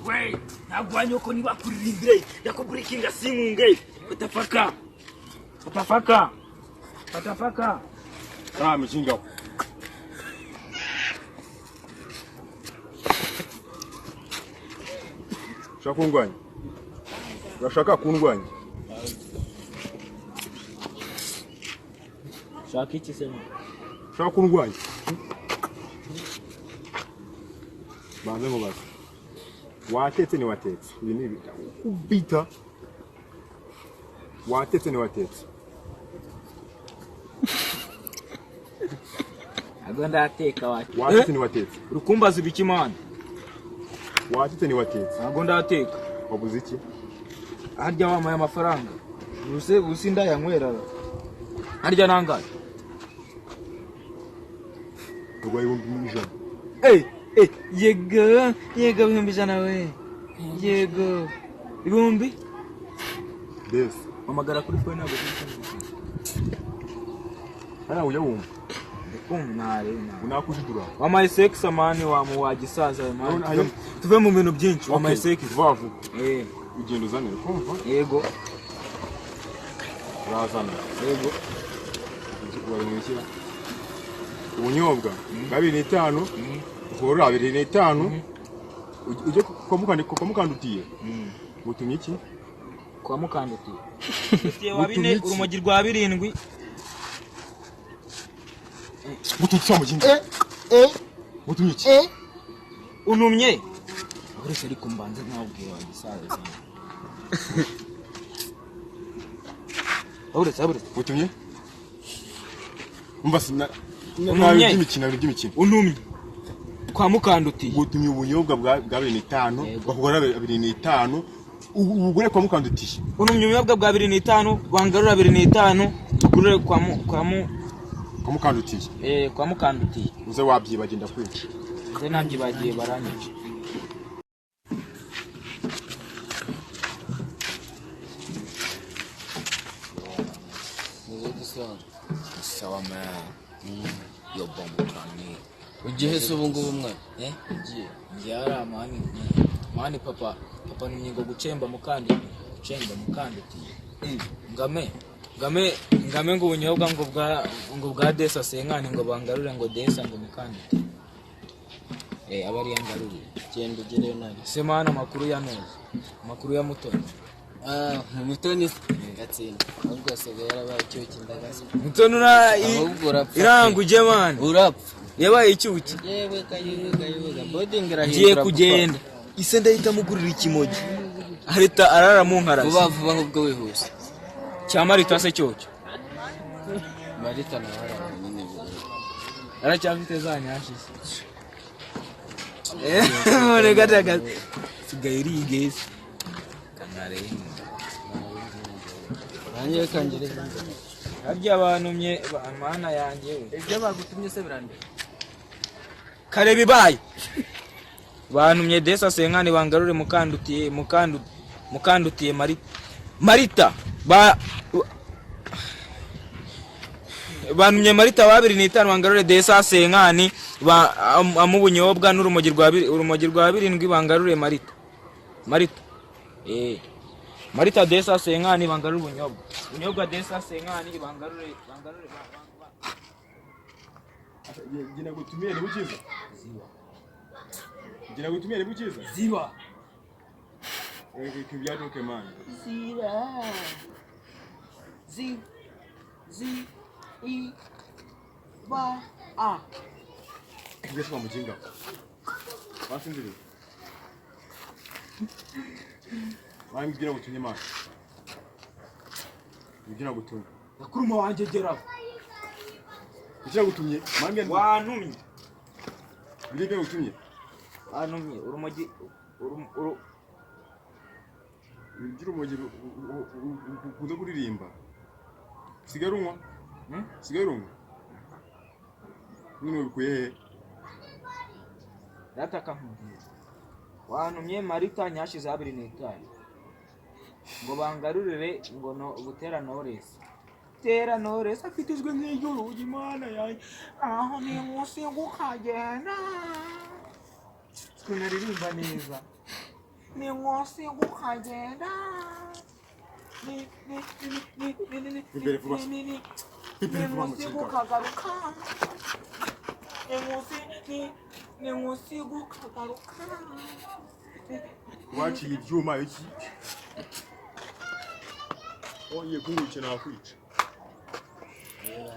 We, ntabwo wanyoko nibakuririmbire ndakuburikinga sinkunge. Patafaka. Patafaka. Patafaka. Ah, mjinga. Ushaka kundwanya? Urashaka kundwanya? Shaka iki se? Ushaka kundwanya? Banze nkubaze. Watetse ni watetse. Ibi ni ibi. Kubita. Watetse ni watetse. Ntabwo ndateka wacu. Watetse ni watetse. Urukumbaza ibiki man? Watetse ni watetse. Ntabwo ndateka. Wabuze iki? Harya wampaye amafaranga. Ubuse usi ndayanywera. Harya nangahe? Urwaye 100,000. Eh, eh, yego, yego 100,000 we. Yego. Ibihumbi? Mbese. Hamagara kuri phone ntabwo turi kumvikana. Hano ujya wumva. Ndikumva Unakujidura. Wampaye sex man wa mu wa gisaza man. Ayo- Tuve mu bintu byinshi wampaye sex. Vuba vuba. Eh, Ugenda uzanira kumva? yego, Urazana. yego. Wabimwishyira. Ubunyobwa 25, uhora 25, ujye kwa mukandutiye. Gutumye iki? Kwa mukandutiye. Wa Gutumye bine iki? urumogi rwa birindwi. Gutumye iki wa mujinga? Gutumye iki? Unumye. Uretse ariko mbanze nkabwira wa gisaza. Uretse uretse. Gutumye? Umva sina Untumye. by'imikino by'imikino. Untumye. Kwa mukandutiye. Gutumye ubunyobwa bwa 25, Yego. bakugura 25, ubugure kwa mukandutiye. Untumye ubunyobwa bwa 25, bangarura 25, tugurire kwa mu kwa mu Kwa mukandutiye. eh kwa mukandutiye. Uze wabyibagenda kwica. Nze nabyibagiye baranyica. Sawa man. Yo bombo kani. Ugiye se ubu ngubu mwana? Eh? Ugiye. Ngiye mani. Mani papa, papa numye ngo gucemba mukandi, gucemba mukandutiye. Ngame, ngame, ngame ngo ubunyobwa ngo bwa desa senkani ngo bangarure ngo desa ngo mukandutiye. Eh, aba ari yangaruriye. Genda ugereyo nabi. Se mana amakuru ya neza. Amakuru ya Mutoni. Ah, Mutoni gatsinda. Ahubwo asigaye yarabaye icyuki ndagaze. Mutoni ura Ahubwo urapfa. iranguje man. Urapfa. Yabaye icyuki. Yewe kayewe kayewe. Boarding irahindura. Ngiye kugenda. Ise ndahita mugurira ikimogi. Arita arara mu nkarazi. Vuba vuba ahubwo wihuse. Cya Marita se cyocyo. Marita nawe araho nyine. Aracyafite za nyashize. None gataga. Sigaye rigeze. Kanare. Nanjye reka ngere. Harya bantumye mana yanjye we. Ibyo bagutumye se birandeba. Kare bibaye. Bantumye desa senkani bangarure mukandutiye mukandutiye Marita. Marita ba bantumye Marita wa 25 bangarure desa senkani ba amu bunyobwa n'urumogi rwa urumogi rwa 7 bangarure Marita. Marita. Eh. Marita desa senkani bangarure ubunyobwa. Ubunyobwa desa senkani bangarure bangarure Gina gutumie ni bukiza. Gina gutumie ni bukiza. Ziba. Kibyatoke man. Ziba. Z Z I ba A. Mbese wa mujinga. Wasinziriye. Wambwira gutumye man. Ngira gutumye. Nakuruma wanjye geraho. Ngira gutumye. Mambye Wantumye. ngira gutumye. Wantumye urumogi uru Ugira urumogi ukunda kuririmba. Sigara unywa. Sigara unywa. None ubikuye he? Rataka nkubwira. Wantumye Marita nyashize 25. Ngo bangarurire ngo no gutera Knowless. Tera Knowless afite ijwi nk'iry'urugi Imana yanjye. Aho ni munsi gukagenda. Tunaririmba neza. Ni nkusi ukagenda. Ni ni ni ni ni ni ni Imbere vuba. ni ni Imbere ni vuba nkusi mukinga. ukagaruka. Ni nkusi ni ni nkusi ukagaruka. Waciye ibyuma iki? Wongeye kunyica nakwica. Reba,